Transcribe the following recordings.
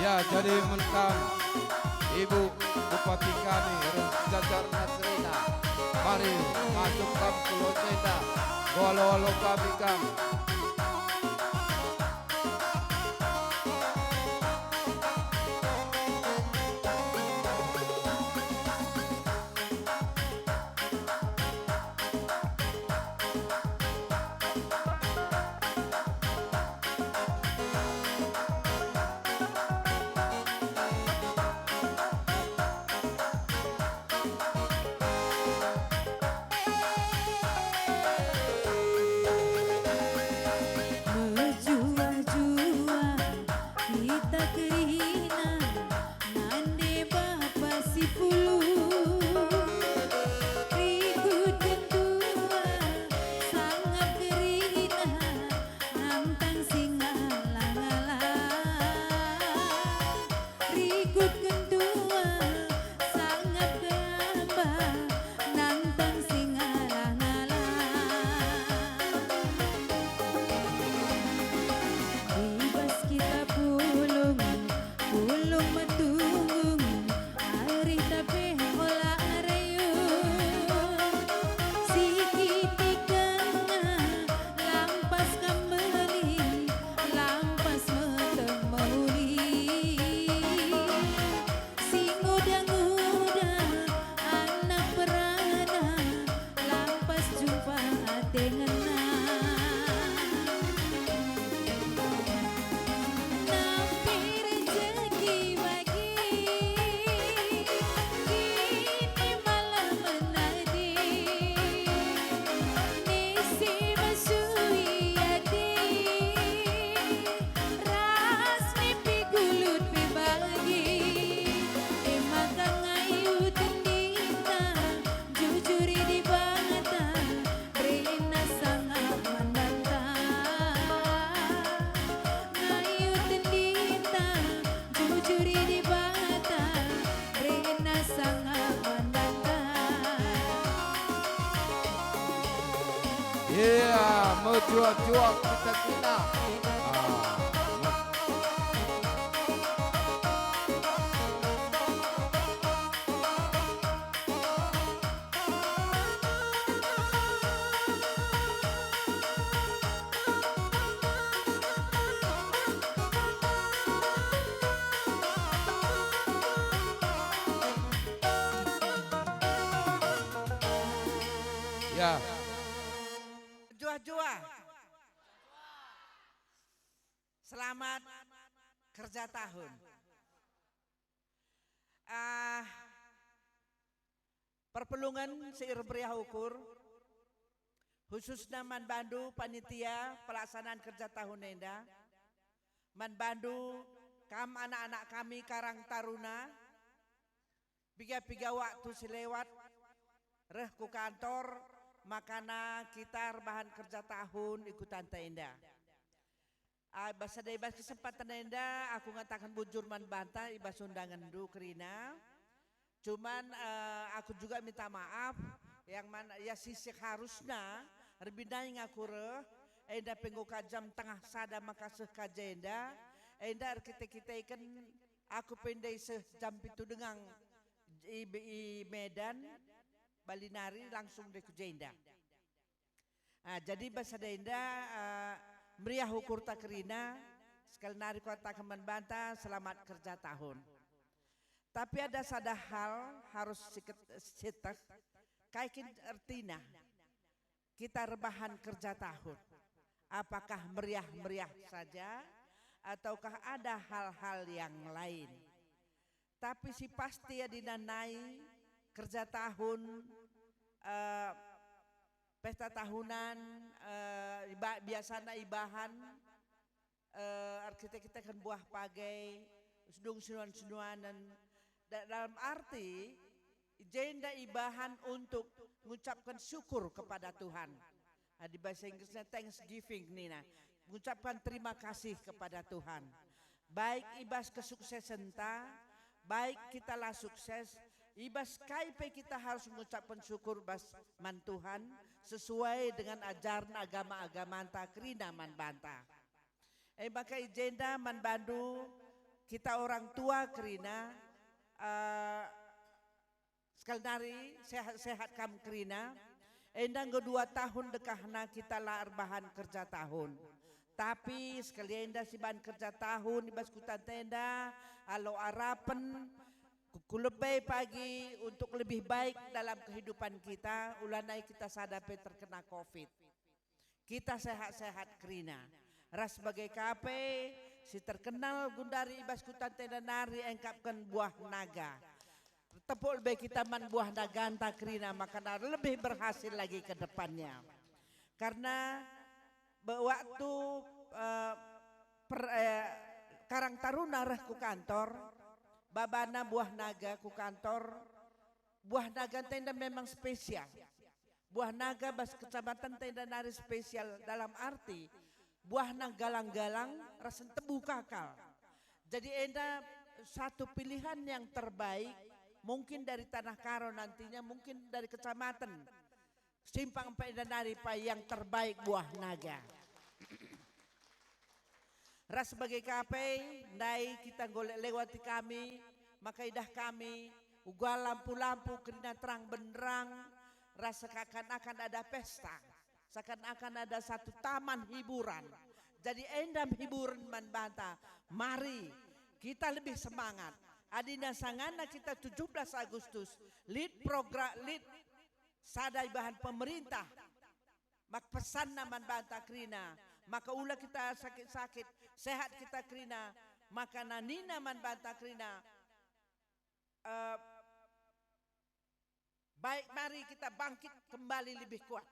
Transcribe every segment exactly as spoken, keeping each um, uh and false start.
Ya, jadi mentang Ibu Bupati kami ras jajar Nasrina, mari masuk kam ku lonjenda, ngalo-ngalo kami kam. Mejuah-juah kita kerina, nande bapa si pulung. Rikutken tua, sangap kerina, nantang si ngala-ngala. Rikutken tua, sangap gamba, nantang si ngala-ngala. I bas kita pulung, pulung metunggung, arihta pe ola reyung. Sikit denga, lampas kam beli, lampas meteh mehuli. Si nguda-nguda anak perana, lampas jumpa ate ngena. Nampi rejeki bagi, kini malah menadi. Nisi mesui ate, ras nipi gulut pe bagi. E maka ngayuken Dibata, jujuri Dibata, berena sangap man banta. Ngayuken Dibata, jujuri Dibata, berena sangap man banta. Iya, mejuah-juah kita kena. Ah, me- Ya. Juah-juah. Selamat kerja tahun. Ah, perpulungen si ermeriah ukur, khususna man bandu panitia pelaksanaan kerja tahun enda, man bandu kam anak-anak kami Karang Taruna, piga-piga waktu si lewat reh ku kantor, makana kita erbahan kerja tahun i kutanta enda. Ah, bas sada i bas kesempatan enda, aku ngataken bujur man banta i bas undangenndu kerina. Cuman, eh, aku juga minta maaf, yang mana, ya, si seharusna erbinaing aku reh, enda pe enggo ka jam tengah sada maka seh ka jenda, enda erkite-kiteken aku pe ndai seh jam pitu denga i, i Medan, bali nari langsung ndai ku jenda. Ah, jadi bas sada enda, ah, meriah ukurta kerina, sekali nari kukataken man banta, selamat kerja tahun. Tapi ada sada hal harus siket-, sieteh, kai kin ertina kita erbahan kerja tahun? Apakah meriah-meriah saja, ataukah ada hal-hal yang lain? Tapi si pasti adi nai kerja tahun, eh, pesta tahunan, eh, iba-, biasana ibahan, eh, erkite-kiteken buah page, sedung senuan-senuanen. Da-, dalam arti, i jenda ibahan untuk mengucapkan syukur kepada Tuhan. Adi bahasa Inggrisnya thanksgiving nina, mengucapkan terima kasih kepada Tuhan. Baik i bas kesuksesenta, baik kita la sukses, i bas kai pe kita harus mengucapkan syukur bas man Tuhan sesuai dengan ajaran agama-agamanta kerina man banta. E maka i jenda man bandu kita orang tua kerina, eh, sekali nari sehat-sehat kam kerina. Enda enggo dua tahun dekahna kita la erbahan kerja tahun. Tapi sekali enda sibahan kerja tahun i bas kuta enda, alo arapen ku, ku lebe pagi untuk lebih baik dalam kehidupan kita, ulanai kita sada pe terkena covid. Kita sehat-sehat kerina. Ras bage ka pe si terkenal gundari i bas kuta enda nari engkapken buah naga. Tepuk lebe kita man buah naganta kerina, maka na lebih berhasil lagi ke depannya. Karena be-, waktu, eh, per-, eh, Karang Taruna reh ku kantor, babana buah naga ku kantor, buah naga enda memang spesial. Buah naga bas kecamatan enda nari spesial dalam arti buahna galang-galang ras ntebu kakal. Jadi enda satu pilihan yang terbaik, mungkin dari Tanah Karo, nantinya mungkin dari kecamatan Simpang Empat enda nari pa yang terbaik buah naga. Ras bage ka pe, ndai kita enggo lewati kami, maka idah kami uga lampu-lampu kerina terang benderang, ras seakan-akan ada pesta, seakan-akan ada satu taman hiburan. Jadi enda hiburan man banta. Mari kita lebih semangat. Adina sangana kita tujuh belas Agustus, lit program, lit sada ibahan pemerintah, mak pesanna man banta kerina, maka ula kita sakit-sakit, sehat kita kerina, maka nanina man banta kerina, eh, baik, mari kita bangkit kembali lebih kuat.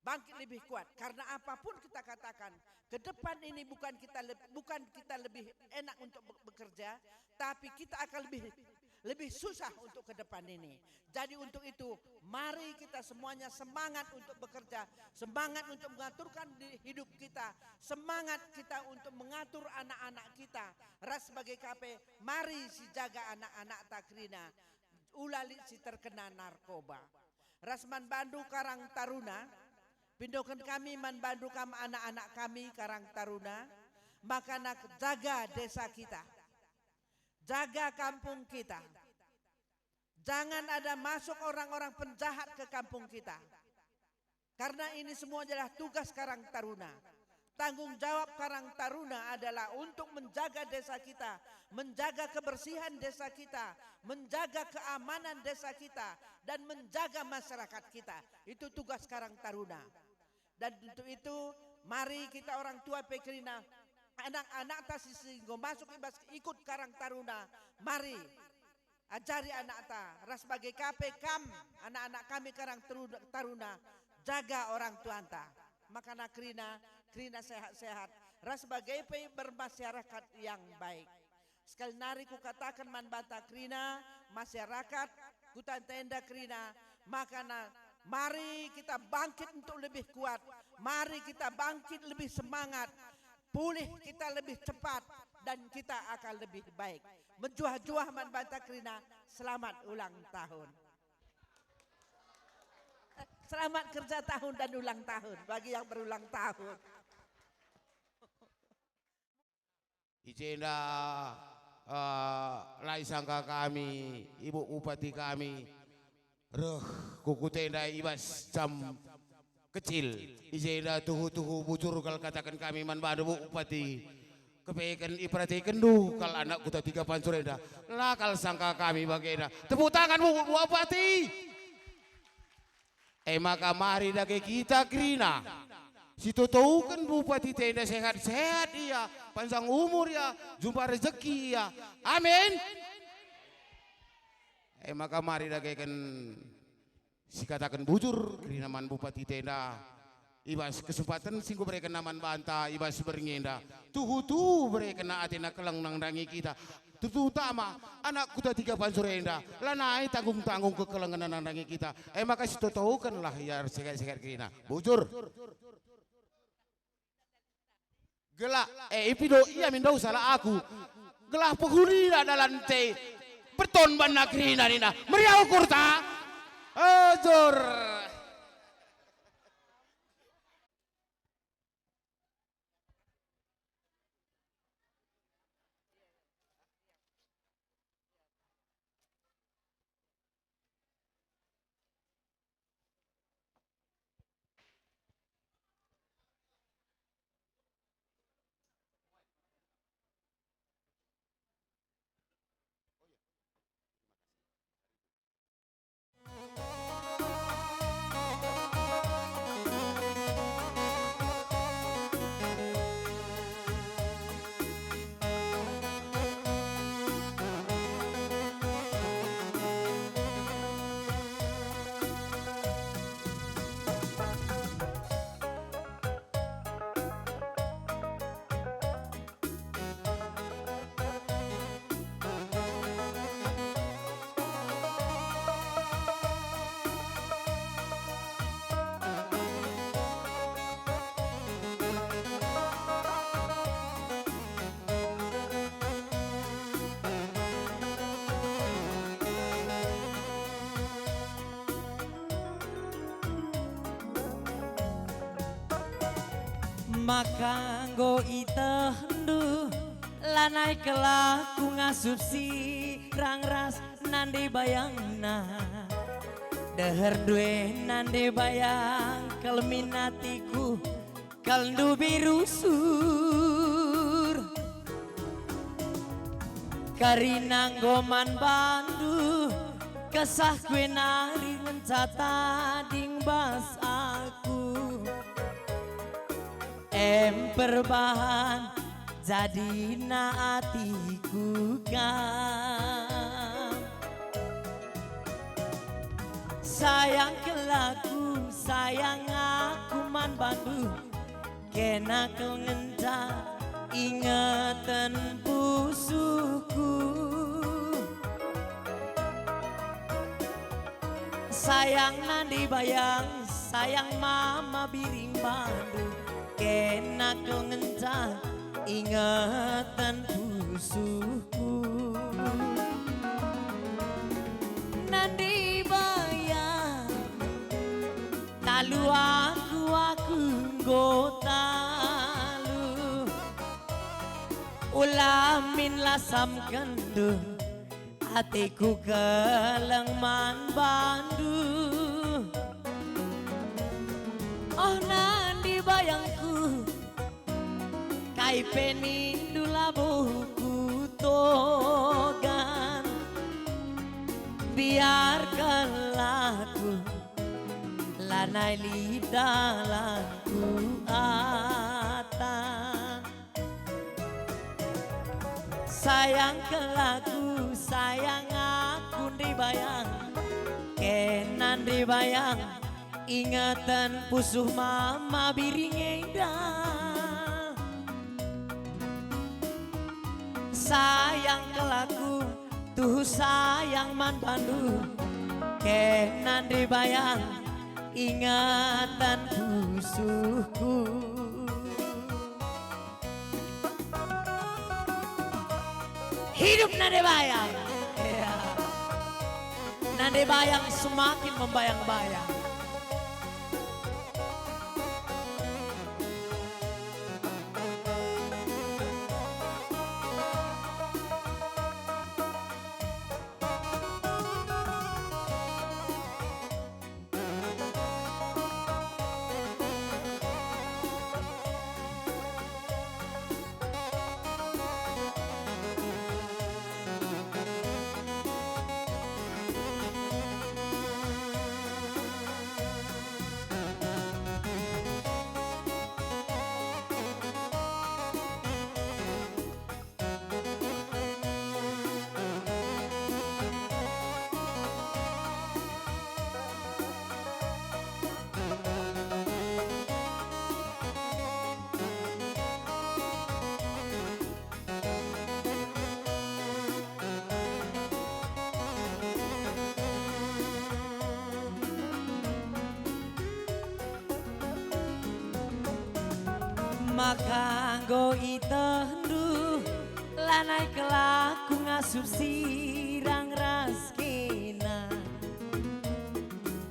Bangkit lebih kuat, karena apapun kita katakan, ke depan ini bukan kita leb-, bukan kita lebih enak untuk be-, bekerja, tapi kita akan lebih, lebih susah untuk ke depan ini. Jadi untuk itu, mari kita semuanya semangat untuk bekerja, semangat untuk mengaturkan di hidup kita, semangat kita untuk mengatur anak-anak kita. Ras bage ka pe, mari sijaga anak-anak ta kerina. Ula lit si terkena narkoba. Ras man bandu Karang Taruna, pindoken kami man bandu kam anak-anak kami Karang Taruna, maka na jaga desa kita, jaga kampung kita. Jangan ada masuk orang-orang penjahat ke kampung kita. Karena ini semua adalah tugas Karang Taruna. Tanggung jawab Karang Taruna adalah untuk menjaga desa kita, menjaga kebersihan desa kita, menjaga keamanan desa kita, dan menjaga masyarakat kita. Itu tugas Karang Taruna. Dan untuk itu, mari kita orang tua pe kerina, anak-anak ta si, si enggo masuk i bas ikut Karang Taruna, mari ajari anakta, ras bage ka pe kam, anak-anak kami Karang Teru-, Taruna, jaga orang tuanta. Maka na kerina, kerina sehat-sehat, ras bage pe bermasyarakat yang baik. Sekali nari kukataken man banta kerina, masyarakat kuta enda kerina, maka na mari kita bangkit untuk lebih kuat, mari kita bangkit lebih semangat, pulih kita lebih cepat, dan kita akan lebih baik. Mejuah-juah man banta kerina, selamat ulang tahun. Selamat kerja tahun dan ulang tahun bagi yang berulang tahun. I jenda, eh, la isangka kami, Ibu Bupati kami, reh ku kuta enda i bas jam kecil. I jenda tuhu-tuhu bujur kal kataken kami man bandu, Bu Bupati. Kepeken iperhatikenndu kal anak kuta tiga pancur enda. La kal sangka kami bagenda. Tepuk tangan, Bu, Bu Bupati. E maka mari dage kita kerina. Sitotoken Bupati ta enda sehat-sehat ia, panjang umur ia, jumpa rejeki ia. Amin. E maka mari dageken sikataken bujur kerina man Bupati ta enda. I bas kesempaten si enggo berekenna man banta i bas berngi enda, tuhu-tuhu berekenna atena keleng nandangi kita, terutama anak kuta tiga pancur enda, lanai tanggung-tanggung kekelengen nandangi kita. E maka sitotokenlah ia ersehat-sehat kerina. Bujur. Gelah, eh, ipindo ia min ndauh salah aku. Gelah pehulina dalan te, beton banna kerina nina, meriah ukurta. Ejur. Maka enggo itehndu, lanai kelaku ngasup sirang ras nande bayangna. Deherndu e nande bayang kal min atiku, kal ndubi rusur. Kerina enggo man bandu, kesahku e nari ngenca tading bas aku. Em perbahan jadina atiku kam. Sayang kelaku, sayang aku man bandu, kena kal ngenca ingeten pusuhku. Sayang nande bayang, sayang mama biring bandu, kena kal ngenca ingeten pusuhku. Nande bayang, talu aku, aku enggo talu. Ulamin lasamkenndu, atiku keleng man bandu. Oh, nande bayangku, kai pe nindu labo kutogan. Biarkanlah aku, lanai lit dalanku atan. Sayang kelaku, sayang aku nande bayang, kena nande bayang, ingeten pusuh mama biring enda. Sayang kelaku, tuhu sayang man bandu, kena nande bayang, ingeten pusuhku. Hidup nande bayang. Iya. Nande bayang semakin membayang-bayang. Maka enggo itehndu, lanai kelaku ngasup sirang ras kena.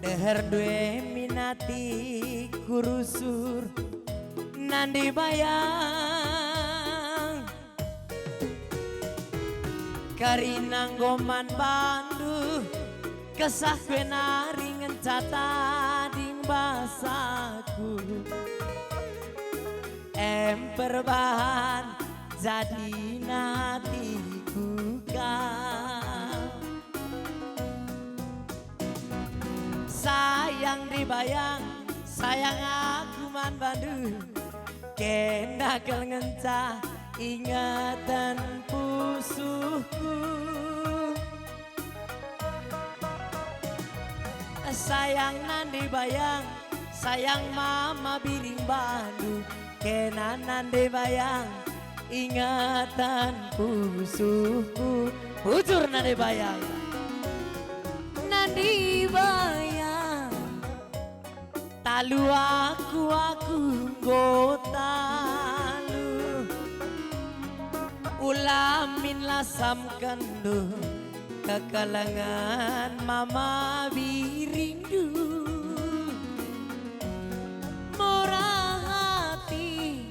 Deherndu e min atiku rusur, nande bayang. Kerina enggo man bandu, kesahku e nari ngenca tading bas aku. Em perbahan jadina atiku kam. Sayang nande bayang, sayang aku man bandu, kena kal ngenca ingeten pusuhku. Sayang nande bayang, sayang mama biring bandu, kena nande bayang, ingeten pusuhku. Bujur nande bayang. Nande bayang, talu aku, aku enggo talu. Ulamin lasamkenndu, kekelengen mama biringndu. Murah ati,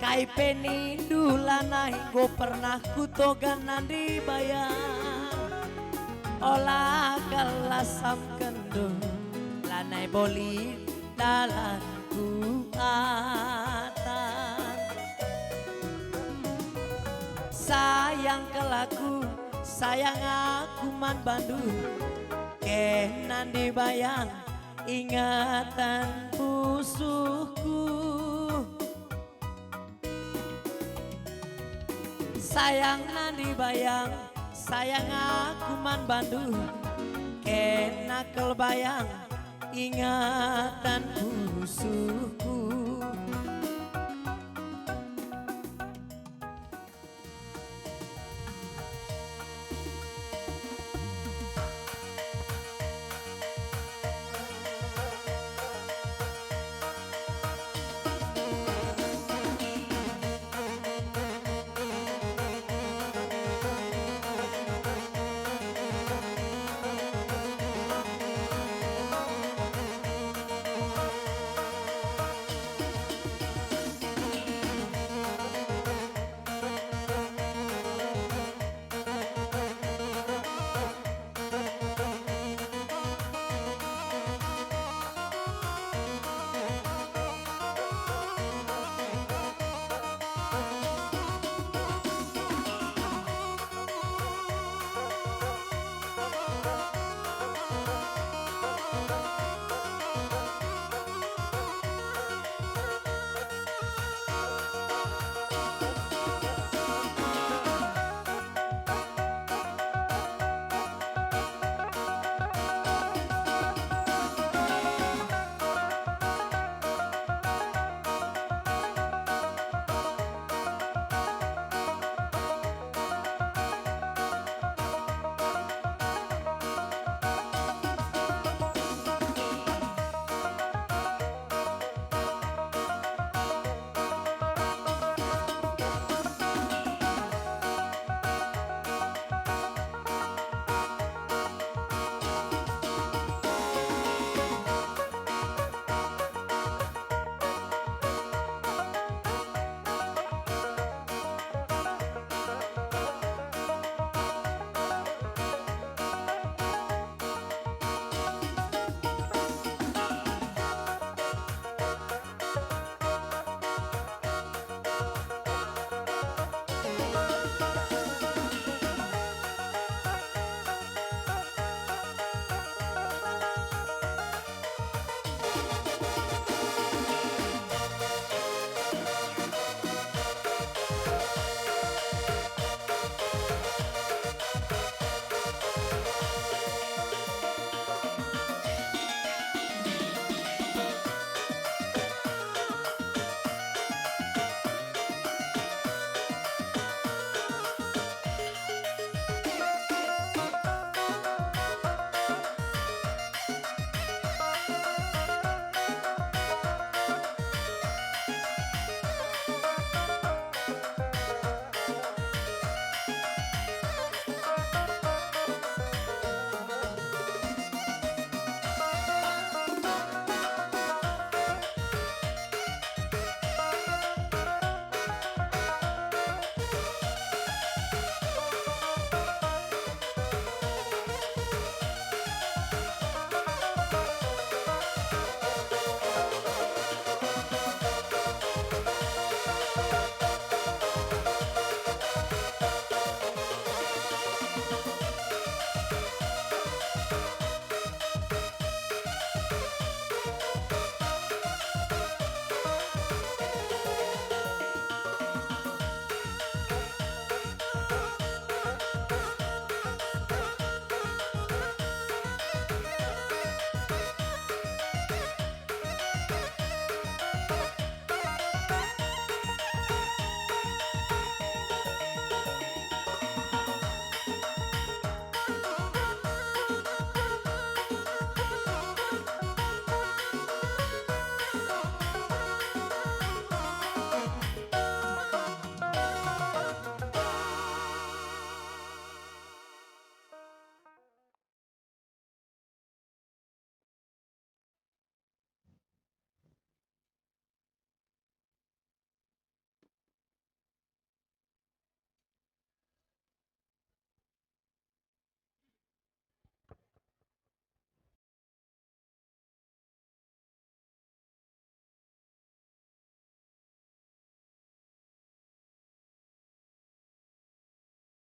Ai pe nindu lanai enggo pernah kutoga nandi bayang. Ola kal asamkenndu, lanai boli dalanku atan. Sayang kal aku, sayang aku man bandu, keh nandi bayang ingatan pusuhku. Sayang nandi bayang, sayang aku man bandu, kena kal bayang ingatan pusuhku.